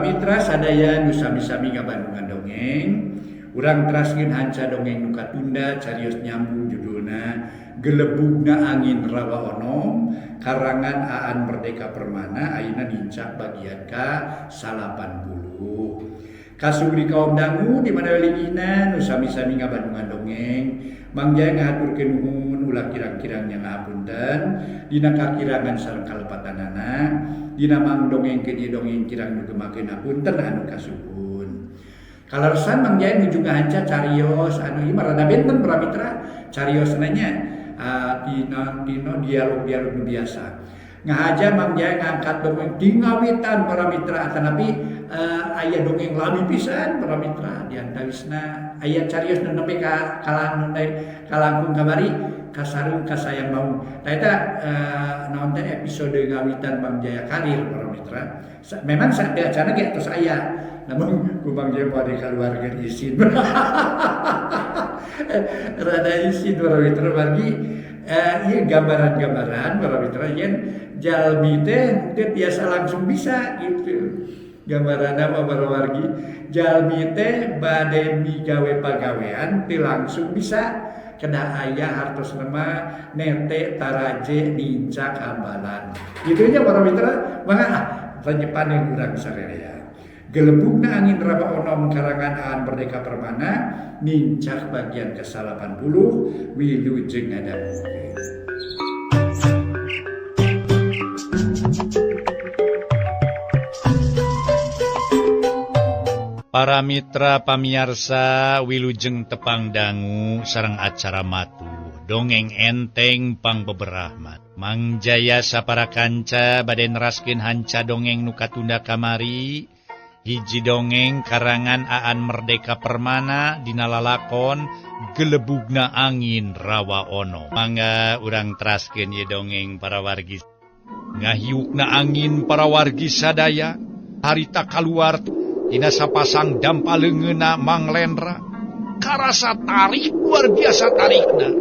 Para mitra sadaya nu sami-sami ngabandungan dongeng, urang teraskeun hanca dongeng nu katunda carios nyambung judulna Gelebugna Angin Rawa Onom karangan Aan Merdeka Permana ayeuna nincak bagian ka 80. Kasugri kaum dangu di mana linggihna nu sami-sami ngabandungan dongeng, Mang Jaya ngahaturkeun nuhun ulah kirang-kirang nya ngahapunten dina kakirangan sareng kalepatanana dina mang dongengkeun ieu dongeng kirang nu gemakeun hapunten anu kasuhun. Kaleresan Mang Jaya nuju ngahanca carios anu ieu mah rada benten para mitra cariosna nya tina tina dialog-dialog nu biasa. Ngahaja Mang Jaya ngangkat dongeng di ngawitan para mitra atanapi aya dongeng lami pisan para mitra diantawisna aya carios nu nepi ka kalangkung kamari kasarung kasayang maung. Tah eta naon teh episode ngawitan Mang Jaya karir para mitra. Memang saacana ge tos aya namun ku Mang Jaya moal dikaluarkeun isin. Rada isin para mitra margi ieu gambaran-gambaran para mitra yen jalmi teh teu tiasa langsung bisa gitu. Gambaranna mah para wargi jalmi teh bade migawe pagawean teu langsung bisa kedah aya hartosna mah nete taraje nincak hambalan. Kitu nya para mitra mangga ah renyepan urang sararea. Gelebugna Angin Rawa Onom karangan Aan Merdeka Permana nincak bagian ke-80 wilujeng ngadangukeun. Para mitra pamiarsa wilujeng tepang dangu sareng acara matuh dongeng enteng pangbeberahmat. Mang Jaya sapara kanca bade neraskeun hanca dongeng nu katunda kamari. Hiji dongeng karangan Aan Merdeka Permana dina lalakon Gelebugna Angin Rawa Onom. Mangga urang teraskeun ieu dongeng para wargi. Ngahiukna angin para wargi sadaya harita kaluar dina sapasang dampa leungeunna Mang Lendra. Karasa tarik luar biasa tarikna.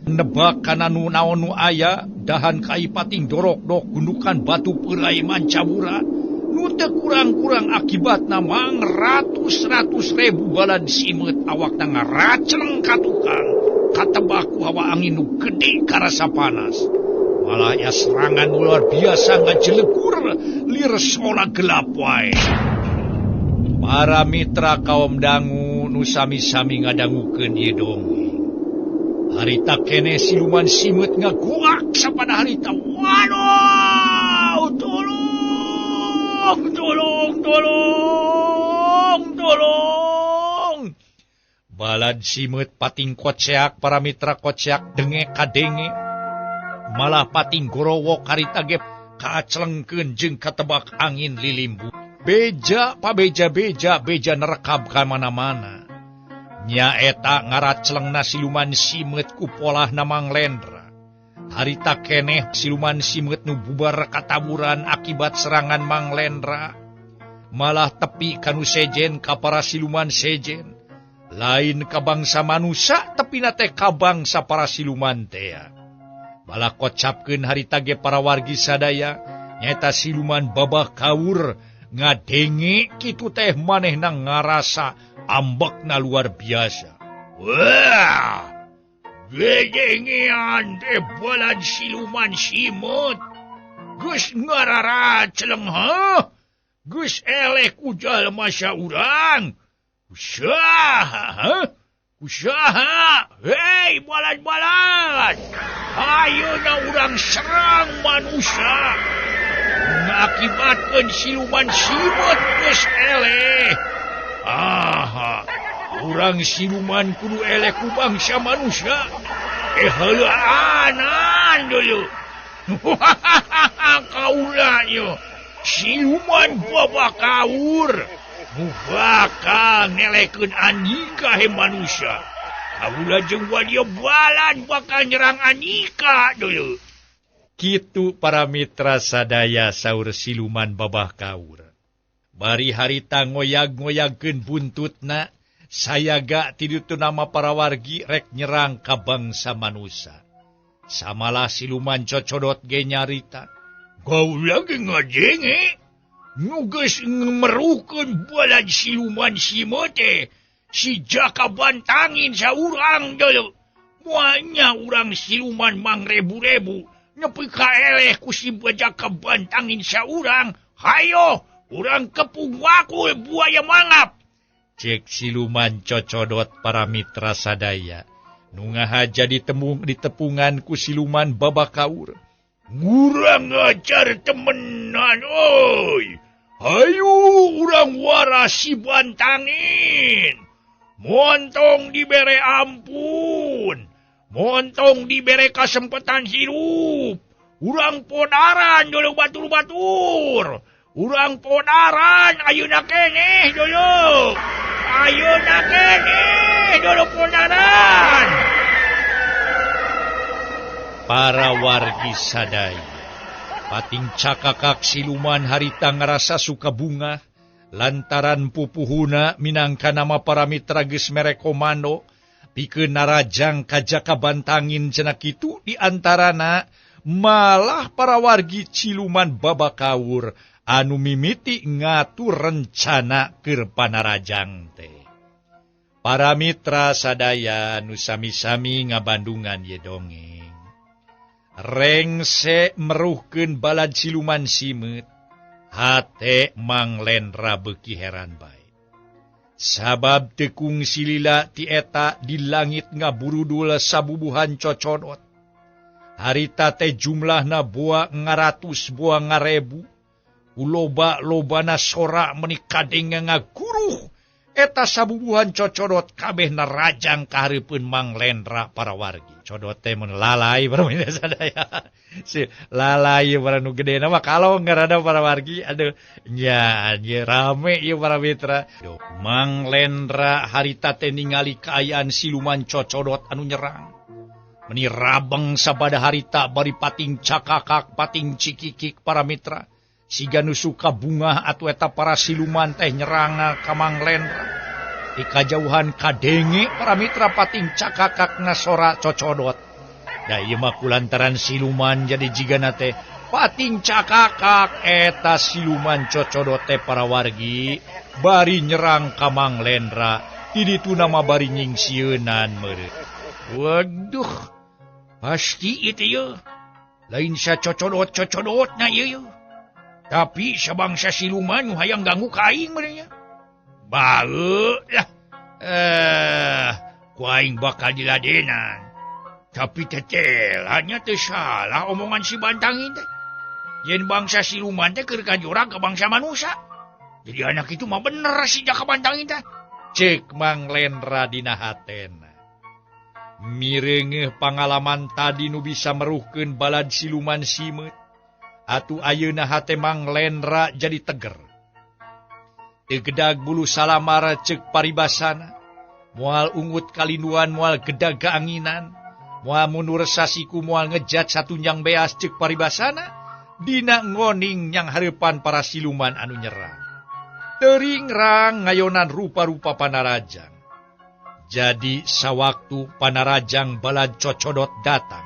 Nebak kana nu naon nu aya dahan kai pating dorok-dok gundukan batu peurai mancabura. Nu teu kurang-kurang akibatna mang ratus-ratus ribu balad simeut awakna ngaracleng ka tukang katebak ku hawa angin nu gede karasa panas. Malah ya serangan luar biasa ngajelegur lir sola gelap wae. Para mitra kaum dangu nu sami-sami ngadangukeun ieu dongeng. Harita keneh siluman simeut ngaguak sapada harita. Waduh, tolong, tolong, tolong, tolong. Balad simeut pating koceak para mitra koceak denge kadenge. Malah pating gorowok harita ge kaaclengkeun jeung katebak angin lilimbu. Beja pabeja beja beja nerekab ka mana-mana. Nyaeta ngaraclengna siluman simeut ku polahna Mang Lendra. Harita keneh siluman simeut nu bubar kataburan akibat serangan Mang Lendra. Malah tepi kanu sejen ka para siluman sejen. Lain ka bangsa manusia tepina teh ka bangsa para siluman tea. Malah kocapkeun harita ge para wargi sadaya nyaeta siluman babah kaur ngadenge kitu teh manehna ngarasa ambekna luar biasa. Wah, gedengean teh balad siluman simeut. Geus ngararacleng heuh. Geus eleh ku jalma saurang. Kusaha heuh? Kusaha? Hei balad-balad. Ayeuna urang serang manusia. Ngakibatkeun siluman simeut geus eleh. Aha, urang siluman kudu eleh ku bangsa manusia. Heuleuanan dulu. Kaula ieu siluman babah kaur. Nu bakal ngelekeun Andika he manusia. Kaula jeung wadia balad bakal nyerang Andika dulu. Kitu para mitra sadaya saur siluman babah kaur. Bari harita ngoyag-ngoyagkeun buntutna, sayaga ti ditu nama para wargi rek nyerang ka bangsa manusia. Samalah siluman cocodot ge nyarita. Gaula ge ngajenge. Nu geus meruhkeun balad siluman simeut teh si Jaka Bantangin saurang deuleu. Moalnya urang siluman mangrebu-rebu nepi ka eleh ku si Jaka Bantangin saurang. Hayo urang kepung wakul buaya mangap. Cek siluman cocodot para mitra sadaya. Nu ngahaja ditepungan ku siluman Babakaur. Ngurang ngajar temenan oi. Hayu urang waras si Bantangin. Montong dibere ampun. Montong dibere kasempatan hirup. Urang podaran dulu batur-batur. Urang podaran ayeuna keneh dulu. Ayeuna keneh dulu podaran. Para wargi sadaya pating cakakak siluman harita ngarasa suka bunga lantaran pupuhuna minangka nama para mitra geus mere komando pikeun narajang ka Jaka Bantangin cenah kitu di antarana malah para wargi Ciluman Babakaur anu mimiti ngatur rencana keur panarajang teh. Para mitra sadaya nu sami-sami ngabandungan ye dongeng. Rengse meruhkeun balad siluman simeut, hate Mang Lendra beuki heran bae. Sabab teu kungsi lila ti eta di langit ngaburudul sabubuhan cocodot. Harita teh jumlahna boa ngaratus boa ngarebu. Loba-lobana sora meuni kadenge ngaguruh. Eta sabubuhan cocodot kabeh narajang ka hareupeun Mang Lendra para wargi. Codot teh mun lalai para mitra sadaya. Si lalai para nu gedena mah kalong ngaranna para wargi. Aduh, nya ieu rame ieu para mitra. Duh, Mang Lendra harita teh ningali kaayaan siluman cocodot anu nyerang. Meni rabeng sabada harita bari pating cakakak pating cikikik para mitra. Siga nu suka bungah atuh eta para siluman teh nyerang ka Mang Lendra. Di kajauhan kadenge para mitra pating cakakak sora cocodot. Da ieu mah kulantaran siluman jadi jigana teh pating cakakak eta siluman cocodot teh para wargi bari nyerang ka Mang Lendra. Di ditu nama bari nyingsieunan meureun. Waduh, pasti itu ye. Lain sa cocodot-cocodotna ieu ye. Tapi sabangsa siluman nu hayang ganggu ka aing meureun nya. Bae lah. Ku aing bakal diladenan. Tapi tetelanya teu salah omongan si Bantangin teh. Yen bangsa siluman teh keur kajora ka bangsa manusia. Jadi anak itu mah bener si Jaka Bantangin teh. Cek Mang Lendra dina hatena. Mireungeuh pangalaman tadi nu bisa meruhkeun balad siluman simeut. Atuh ayeuna hate Mang Lendra jadi teger. Teu gedag bulu salamar ceuk paribasana. Moal ungut kalinduan moal gedag kaanginan. Moal mundur sasiku moal ngejat satunjang beas ceuk paribasana. Dina ngoning nyang hareupan para siluman anu nyerang. Teuring rang ngayonan rupa-rupa panarajang. Jadi sawaktu panarajang balad cocodot datang,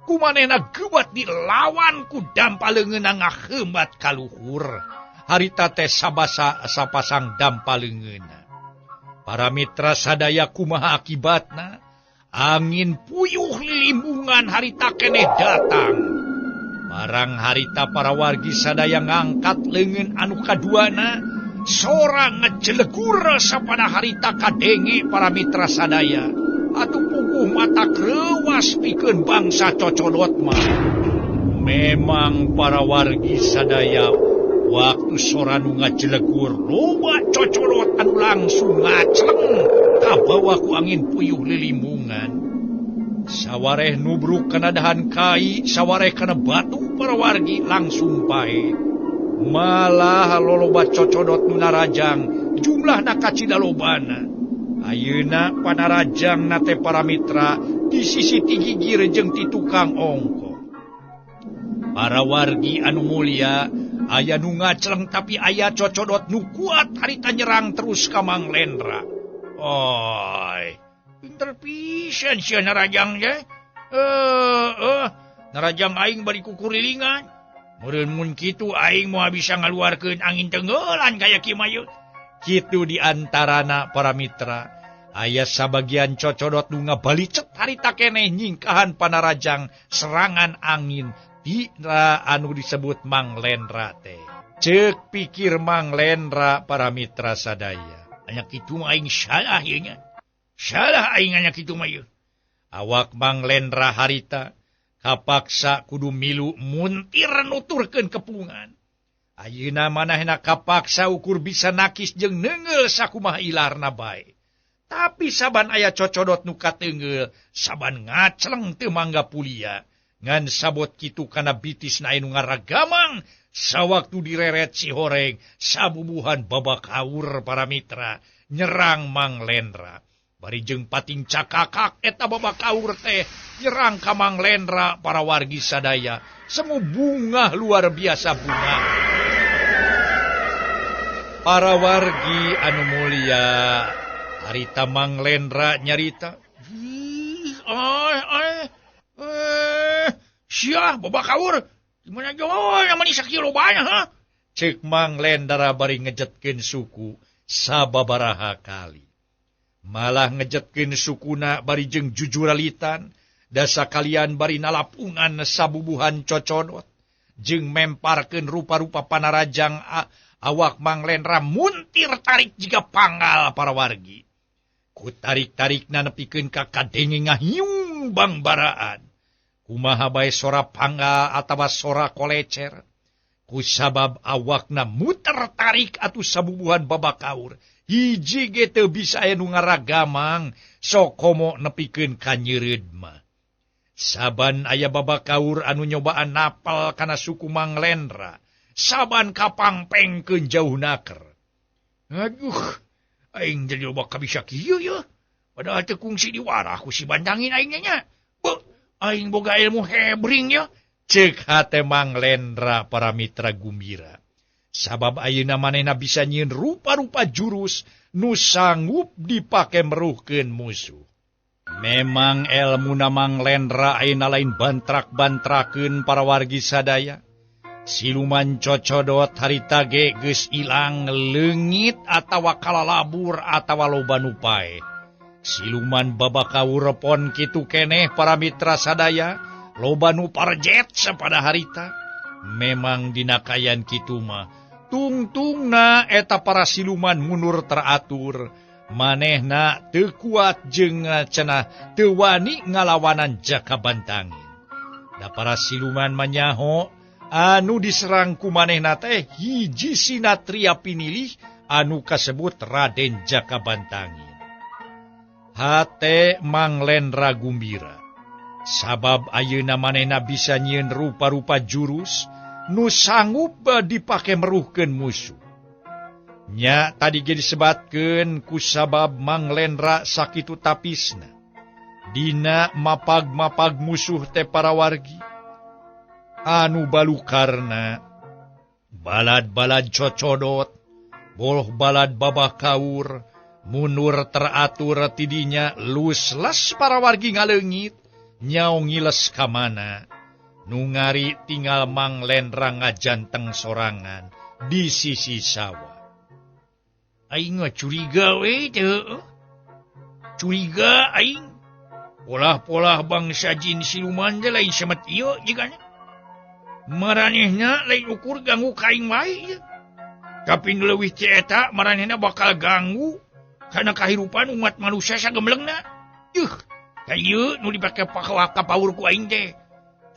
kumanehna gebat dilawan ku dampa leungeunna ngaheumat kaluhur. Harita teh sabasa sapasang dampa leungeunna. Para mitra sadaya kumaha akibatna? Angin puyuh lilimbungan harita keneh datang. Barang harita para wargi sadaya ngangkat leungeun anu kaduana, sora ngejelegur sapada harita kadenge para mitra sadaya. Atuh puguh mata kreuwas pikeun bangsa cocodot mah. Memang para wargi sadaya waktu sora nu ngajelegur loba cocodot anu langsung ngacleng kabawa ku angin puyuh lilimbungan. Sawareh nubruk kana dahan kai, sawareh kana batu para wargi langsung pae. Malah loloba cocodot nu narajang jumlahna kacida lobana. Ayeuna panarajang na teh para mitra di sisi ti gigir jeung ti tukang ongko. Para wargi anu mulia aya nu ngacleng tapi aya cocodot nu kuat harita nyerang terus ka Mang Lendra. Oi, pinter pisan sia narajang teh. Narajang aing bari kukurilingan. Meureun mun kitu aing moal bisa ngaluarkeun angin tenggelan kaya kieu mah yeuh. Kitu di antarana para mitra. Aya sabagian cocodot nu ngabalicet harita keneh nyingkahan panarajang serangan angin tina anu disebut Mang Lendra teh. Ceuk pikir Mang Lendra para mitra sadaya. Anya kitu mah aing salah ieu nya. Salah aing anya kitu mah ieu. Awak Mang Lendra harita kapaksa kudu milu muntir nuturkeun kepungan. Ayeuna manehna kapaksa ukur bisa nakis jeung neungeul sakumaha ilarna bae. Tapi saban aya cocodot nu kateungeul, saban ngacleng teu mangga pulia. Ngan sabot kitu kana bitisna aya nu ngaragamang, sawaktu direret si horeng, sabubuhan babak haur para mitra nyerang Mang Lendra. Bari jeung pating cakakak eta babak haur teh nyerang ka Mang Lendra para wargi sadaya. Semu bungah luar biasa bungah. Para wargi anu mulia, harita Mang Lendra nyarita, "Ih, siah babak haur. Gimana jauh yang manis sakieu lobana, ha?" Ceuk Mang Lendra bari ngejetkeun suku sababaraha kali. Malah ngejetkeun sukuna bari jeung jujuralitan, dasa kalian bari nalapungan sabubuhan cocodot jeung memparkeun rupa-rupa panarajang awak Mang Lendra muntir tarik jiga panggal para wargi. Ku tarik-tarikna nepikeun ka kadenge ngahiung bangbaraan. Kumaha bae sora panggal atawa sora kolecer. Ku sabab awakna muter tarik atuh sabubuhan babakaur. Hiji ge teu bisa aya nu ngaragamang sokomo nepikeun ka nyeureud mah. Saban aya babakaur anu nyobaan napal kana suku Mang Lendra, saban kapangpengkeun jauh naker. Aduh, aing jadi loba kabisa kieu yeuh. Padahal teu kungsi diwarah ku si Bandangin aing nya. Beuh, aing boga ilmu hebring yeuh. Ceuk hate Mang Lendra para mitra gumbira. Sabab ayeuna manehna bisa nyieun rupa-rupa jurus nu sanggup dipake meruhkeun musuh. Memang elmuna Mang Lendra ayeuna lain bantrak-bantrakeun para wargi sadaya. Siluman cocodot harita ge geus ilang leungit atawa kalalabur atawa loba nu paeh. Siluman babakaur pon kitu keneh para mitra sadaya, loba nu parjet sapada harita. Memang dina kayan kitu mah tungtungna eta para siluman mundur teratur. Manehna teu kuat jeung cenah teu wani ngalawanan Jaka Bantangin. Da para siluman manyaho anu diserang ku manehna teh hiji sinatria pinilih anu kasebut Raden Jaka Bantangin. Hate Mang Lendra gumbira. Sabab ayeuna manehna bisa nyieun rupa-rupa jurus nu sanggup dipake meruhkeun musuh. Nya tadi ge disebatkeun ku sabab Mang Lendra sakitu tapisna. Dina mapag-mapag musuh teh para wargi. Anu balukarna balad-balad cocodot, boloh balad babah kaur, mundur teratur tidinya luslas para wargi ngaleungit, nyao ngiles ka mana. Nu ngari tinggal Mang Lendra ngajanteng sorangan di sisi sawah. Aing mah curiga we teh heueuh. Curiga aing. Polah-polah bangsa jin siluman teh lain semet ieu jigana. Maranehna lain ukur ganggu ka aing wae ieu. Tapi nu leuwih ti eta maranehna bakal ganggu kana kahirupan umat manusia sagemlengna. Yuh, ka ieu nu dipake kapaur ku aing teh.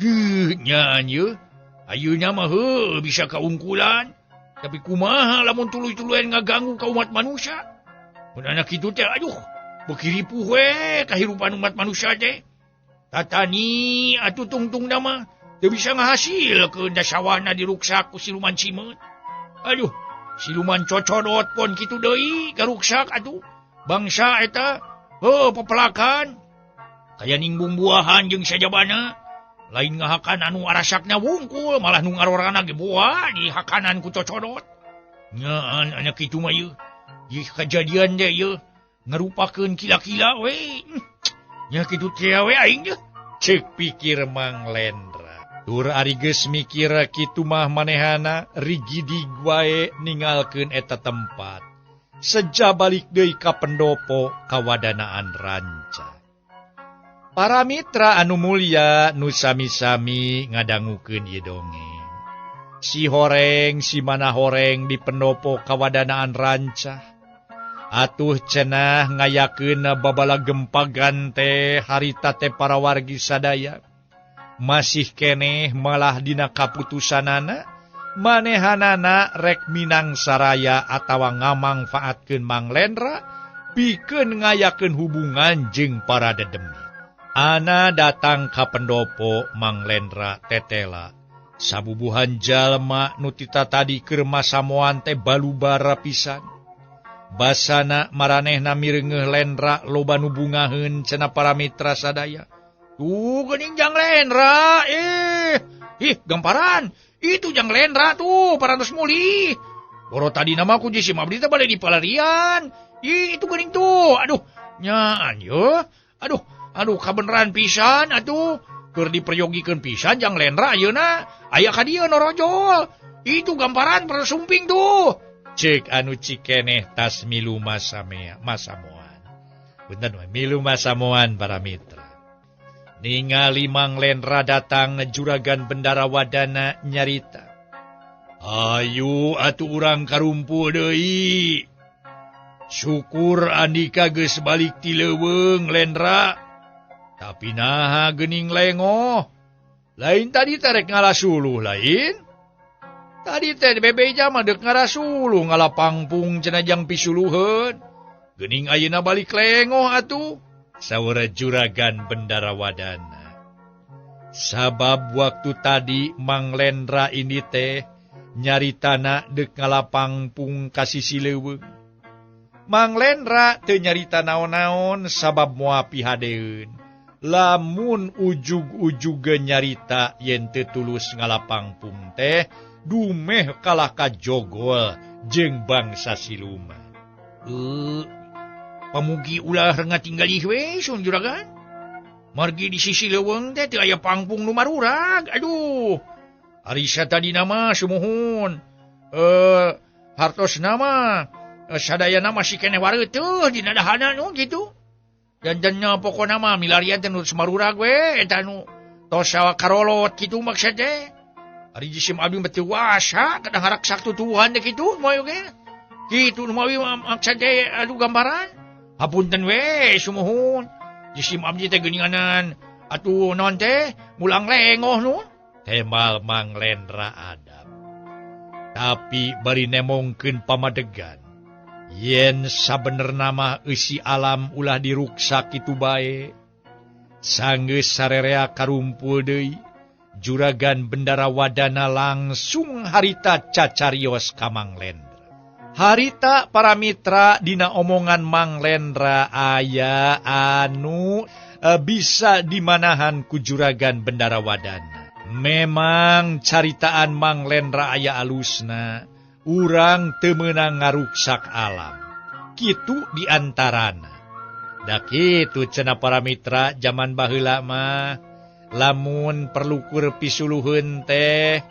Yuh, nyaan ieu. Ayeuna mah heueuh bisa kaungkulan. Tapi kumaha lamun tuluy-tuluyan ngaganggu ka umat manusia. Mun anak kitu teh aduh, beuki ripuh we kahirupan umat manusia teh. Tatani atuh tungtungna mah teu bisa ngahasilkeun da sawana diruksak ku siluman simeut. Aduh, siluman cocodot pon kitu deui garuksak atuh. Bangsa eta heuh pepelakan. Kaya ninggung buahan jeung sajabana. Lain ngahakan anu arasakna wungkul, malah nu ngarorana ge boa dihakanan ku cocodot. Nyaan anak kitu mah ieu. Ieu kajadian teh ieu ngarupakeun kila-kila we. Nya kitu teh we aing teh. Ceuk pikir Mang Lendra. Tur ari geus mikir kitu mah manehana rigidig wae ningalkeun eta tempat. Seja balik deui ka pendopo kawadanaan ranca. Para mitra anu mulya nu sami-sami ngadangukeun ieu dongeng. Si horeng si mana horeng di pendopo kawadanaan rancah. Atuh cenah ngayakeun babala gempagan teh harita teh para wargi sadaya. Masih keneh malah dina kaputusanana manehanana rek Minang Saraya atawa ngamangfaatkeun Mang Lendra pikeun ngayakeun hubungan jeung para dedemit. Ana datang ka pendopo Mang Lendra tetela. Sabubuhan jalma nu tita tadi keur masamoan teh balubara pisan. Basana maranehna mireungeuh Lendra loba nu bungaheun cenah para mitra sadaya. Tuh geuning Jang Lendra, ih gamparan, itu Jang Lendra tuh parantos mulih. Boro tadi nama ku jisim abdi teh bade dipalarian. Ih itu geuning tuh, aduh nyaan ye, aduh aduh kabeneran pisan atuh. Keur diperyogikeun pisan Jang Lendra ayeuna, aya ka dieu norojol. Itu gamparan parantos sumping tuh. Cek anu cikeneh tas milu masamea masamoan. Punten we milu masamoan para mitra. Ningali Mang Lendra datang juragan Bendara Wadana nyarita. Ayu atuh urang karumpul deui. Syukur Andika geus balik ti leuweung Lendra. Tapi naha geuning lengoh. Lain tadi tarek ngalasuluh lain. Tadi teh bebeja mah deuk ngarasuluh ngalapangpung cenah jang pisuluheun. Geuning ayeuna balik lengoh atuh. Saur juragan Bendara Wadana. Sabab waktu tadi Mang Lendra ini teh nyaritana deuk ngalapangpung ka sisi leuweung. Mang Lendra teu nyarita naon-naon sabab moal pihadeun. Lamun ujug-ujug nyarita yen teu tulus ngalapangpung teh dumeh kalah ka jogol jeung bangsa siluman. Pamugi ulah ngatinggalih we sun juragan. Margi di sisi leuweung teh teu aya pangpung nu marurag. Aduh. Ari satadina mah sumuhun. Hartosna mah sadayana masih keneh wareuteuh dina dahana nu kitu. Jantenna pokona mah milarian teh nu marurag we eta nu tos karolot kitu maksud teh. Ari jisim abdi mah teu wasa kadang haraksak tutuhan teh kitu moal ge. Kitu nu mawi maksud teh aduh gambaran. Hapunten we sumuhun. Jisim abdi teh geuninganan atuh naon teh mulang lengoh nu. Temal Mang Lendra adab. Tapi bari nemongkeun pamadegan. Yen sabenerna mah eusi alam ulah diruksak kitu bae. Sanggeus sarerea karumpul deui. Juragan Bendara Wadana langsung harita cacarios ka Mang Lendra. Harita para mitra dina omongan Mang Lendra aya anu bisa dimanahan ku juragan Bendara Wadana. Memang caritaan Mang Lendra aya alusna, urang teu meunang ngaruksak alam. Kitu diantarana. Da kitu cenah para mitra jaman baheula mah. Lamun perlukur pisuluheun teh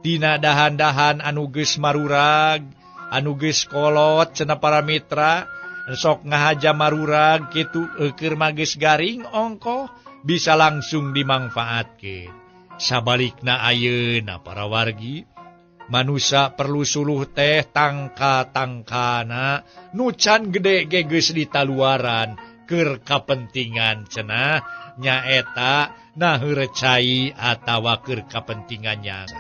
dina dahan-dahan anu geus marurag, anu geus kolot cenah para mitra, sok ngahaja marurag kitu eukeur mah geus garing ongkoh bisa langsung dimangfaatkeun. Sabalikna ayeuna para wargi, manusa perlu suluh teh tangka-tangkana nu can gede ge geus ditaluaran keur kapentingan cenah nyaeta naheur cai atawa keur kapentingannya.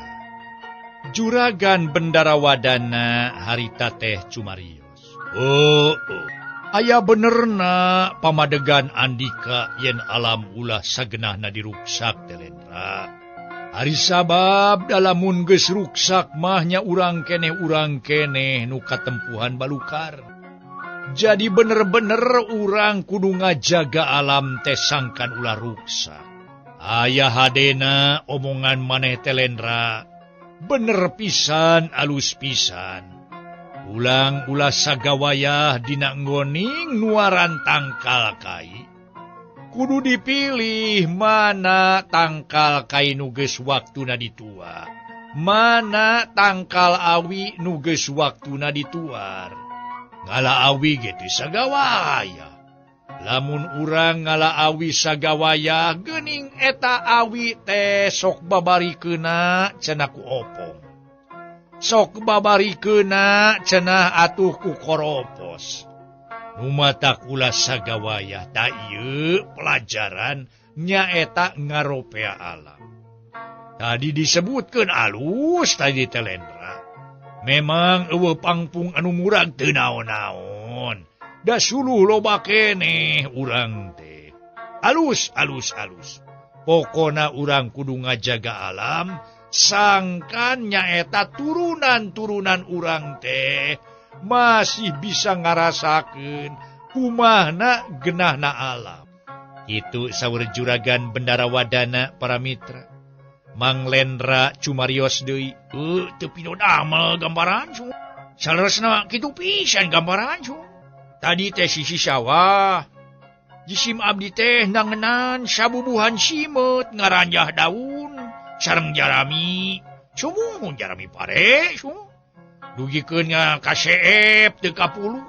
Juragan Bendara Wadana harita teh cumarios. Oh, oh. Aya benerna pamadegan Andika yen alam ulah sagenahna diruksak teh Lendra. Ari sabab dalamun geus ruksak mah nya urang keneh nu katempuhan balukar. Jadi bener-bener urang kudu ngajaga alam teh sangkan ulah ruksak. Aya hadena omongan maneh teh Lendra. Bener pisan alus pisan. Ulang ulah sagawayah dina nggoning nuaran tangkal kai. Kudu dipilih mana tangkal kai nu geus waktuna ditua, mana tangkal awi nu geus waktuna dituar. Ngala awi ge teu sagawaya. Lamun urang ngala awi sagawaya geuning eta awi teh sok babari keuna cenah ku opong. Sok babari keuna cenah atuh ku koropos. Nu matak ulah sagawaya ta ieu pelajaran nyaeta ngaropea alam. Tadi disebutkeun alus tadi telendra. Memang eueuh pangpung anu murag teu naon-naon. Da suluh loba keneh urang teh. Alus alus alus. Pokona urang kudu ngajaga alam sangkan nyaeta turunan-turunan urang teh masih bisa ngarasakeun kumahna genahna alam. Itu saur juragan Bendara Wadana para mitra. Mang Lendra cumarios deui, teu pinodamel gambaran su. Saleresna kitu pisan gambaran su. Tadi teh sisi sawah. Jisim abdi teh nangenan sabubuhan simeut ngaranjah daun sareng jarami. Sumuhun jarami pare su. Dugikeun nya ka seep teu kapulu.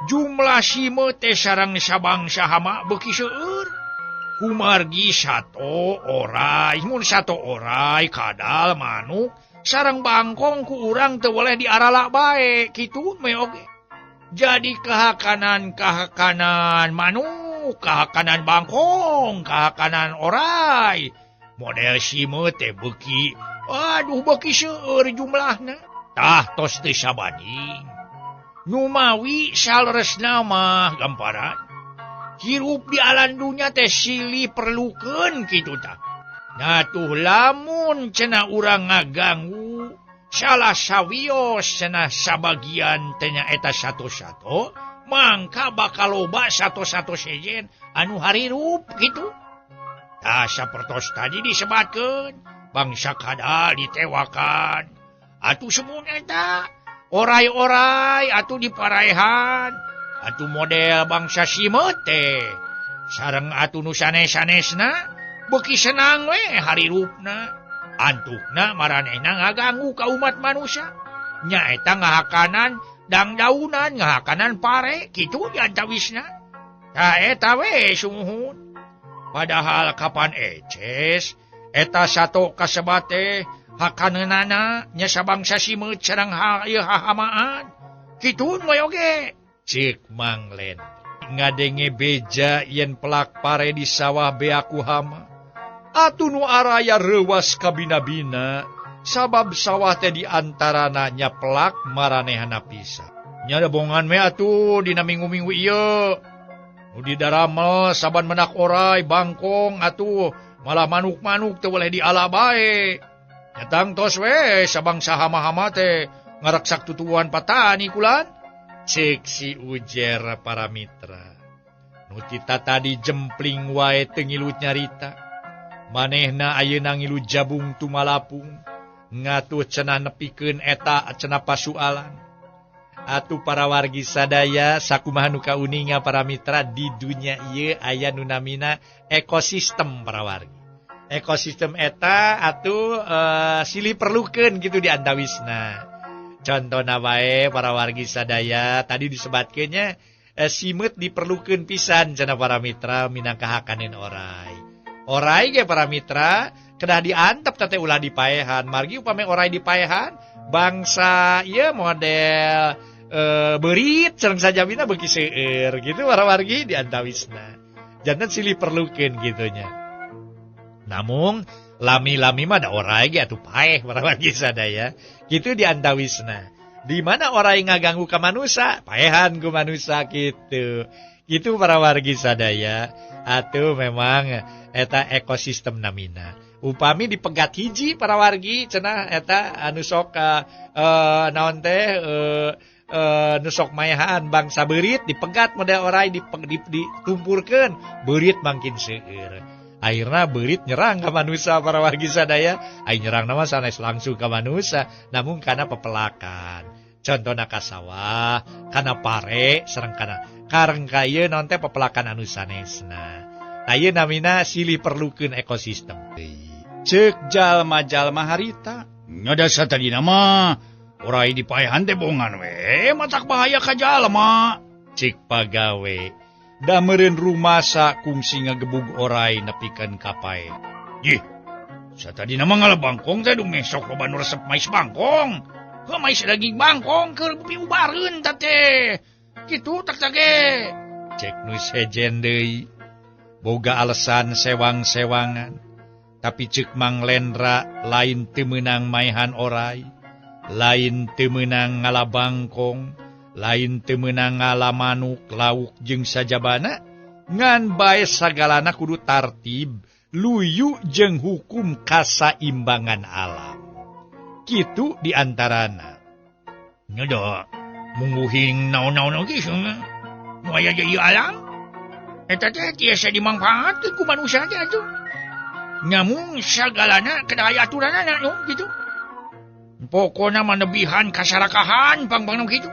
Jumlah simeut teh sareng sabangsa hama beuki seueur. Kumargi sato orai, mun sato orai kadal manuk sareng bangkong ku urang teu boleh diaralak bae kitu me oge. Jadi kahakanan-kahakanan manuk, kahakanan bangkong, kahakanan orai. Model simeut teh beuki, aduh beuki seueur jumlahna. Tah tos teu sabanding. Numawi saleresna mah gamparan. Hirup di alam dunya teh silih perlukeun kitu tah. Nah tuh lamun cenah urang ngaganggu salah sawios cenah sabagian teh nyaeta satu-satu, mangka bakal loba satu-satu sejen anu harirup kitu. Tah sapertos tadi disebatkeun bangsa kadal ditewakan. Atuh semun eta orai-orai atuh diparaehan. Atuh model bangsa simeut teh sareng atuh nu sanes-sanesna beuki senang we harirupna. Antukna maranehna ngaganggu ka umat manusia. Nyaeta ngahakanan dangdaunan, ngahakanan pare kitu diantawisna. Tah eta we sumuhun. Padahal kapan eces eta sato kasebat teh hakaneunana nya sabangsa simeut sareng ieu hahamaan. Kitu we oge. Cek Mang Len ngadenge beja yen pelak pare di sawah beaku hama. Atuh nu araya reuwas kabina-bina sabab sawah teh di antarana nya pelak maranehana pisan. Nya da bongan we atuh dina minggu-minggu ieu. Nu didaramel saban menak orai bangkong atuh malah manuk-manuk teu boleh diala bae. Nyatang tos we sabangsa hama-hama teh ngareksak tutuwuhan patani kulan. Cek si ujer para mitra. Nu tita tadi jempling wae teu ngilu nyarita. Manehna ayeuna ngilu jabung tumalapung. Ngatuh cenah nepikeun eta cenah pasualan. Atuh para wargi sadaya sakumaha nu kauninga para mitra di dunya ieu aya nu namina ekosistem para wargi. Ekosistem eta atuh silih perlukeun kitu di antawisna. Contohna wae para wargi sadaya tadi disebatkeunnya simeut diperlukeun pisan cenah para mitra minangka hakaneun orai. Orai ge para mitra kedah diantep teh ulah dipaehan. Margi upami orai dipaehan bangsa ieu model beurit sareng sajabina beuki seueur gitu para wargi di antawisna. Janten silih perlukeun kitu nya. Namung lami-lami mah da orai ge atuh paeh para wargi sadaya. Kitu di antawisna. Di mana orai ngaganggu ka manusa, paehan ku manusa kitu. Kitu para wargi sadaya. Atuh memang eta ekosistem namina. Upami dipegat hiji para wargi cenah eta anu sok naon teh nu sok maehan bangsa beurit dipegat model orai ditumpurkeun beurit mangkin seueur. Akhirna beurit nyerang ka manusa para wargi sadaya. Ai nyerang nama sanes langsung ka manusa, namun kana pepelakan. Contohna ka sawah, kana pare, sareng kana kareng ka ieu naon teh pepelakan anu sanesna. Tah namina silih perlukeun ekosistem. Cek jalma-jalma harita. Nya da satadina mah orai dipaehan teh bongan we matak bahaya ka jalma. Cik pagawe. Da meureun rumasa kungsi ngagebug orai nepikeun ka pae. Ih, satadina mah ngala bangkong teh dumeh sok loba nu resep mais bangkong. Heuh mais daging bangkong keur piubareun ta teh. Kitu tak ge. Cek nu sejen deui. Boga alasan sewang-sewangan. Tapi cek Mang Lendra lain teu meunang maehan orai, lain teu meunang ngala bangkong, lain teu meunang ngala manuk, lauk jeung sajabana, ngan bae sagalana kudu tartib, luyu jeung hukum kasaimbangan alam. Kitu diantarana. Nya da mungguhing naon-naon oge nu aya di ieu alam. Eta teh tiasa dimangfaatkeun ku manusia teh atuh. Nyamun sagalana kedah aya aturanana nu kitu. Pokona mah nebihan kasarakahan pang-pang nu kitu.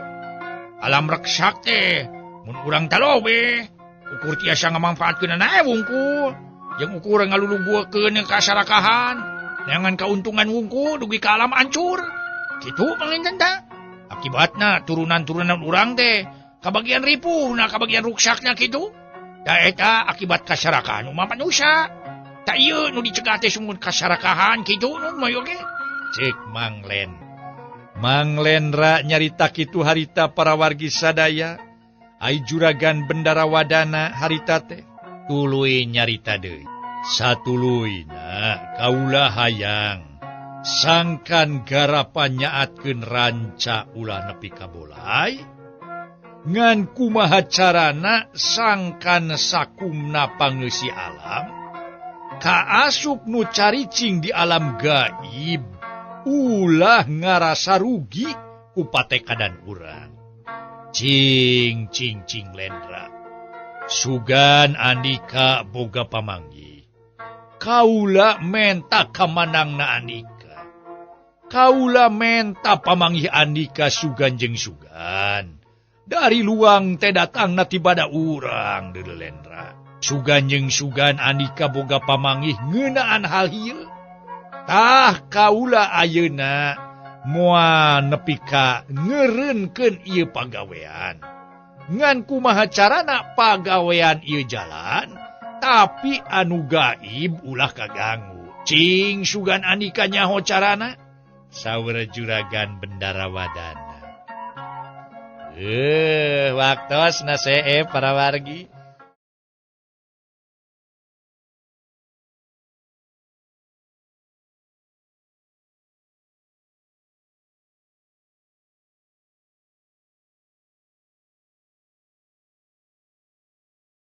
Alam reksak teh mun urang talobe ukur tiasa ngamangfaatkeunana wungkul jeung ukur ngalulugukeun kasarakahan neangan kauntungan wungkul dugi ka alam ancur. Kitu panginten tah. Akibatna turunan-turunan urang teh kabagian ripuhna kabagian ruksakna kitu. Da eta akibat kasarakahan umat manusia. Tak ieu nu dicegah teh sumur kasarakahan kitu nu moyo ge. Cek Mang Len. Mang Lendra nyarita kitu harita para wargi sadaya. Ai juragan Bendara Wadana harita teh tuluy nyarita deui. Satuluyna kaula hayang sangkan garapan nyaatkeun ranca ulah nepi ka bolai. Ngan kumaha carana sangkan sakumna pangeusi alam kaasup nu caricing di alam gaib ulah ngarasa rugi ku patekadan urang. Cing cing cing Lendra. Sugan andika boga pamanggih. Kaula menta kamanangna andika. Kaula menta pamanggih andika sugan jeung sugan. Dari luang teh datangna tibada urang deuleu Lendra. Sugan jeung sugan andika boga pamanggih ngeunaan hal ieu. Tah kaula ayeuna moal nepi ka ngeureunkeun ieu pagawean. Ngan kumaha carana pagawean ieu jalan, tapi anu gaib ulah kaganggu. Cing sugan andika nyaho carana? Saur juragan Bendara Wadana. Waktosna see para wargi.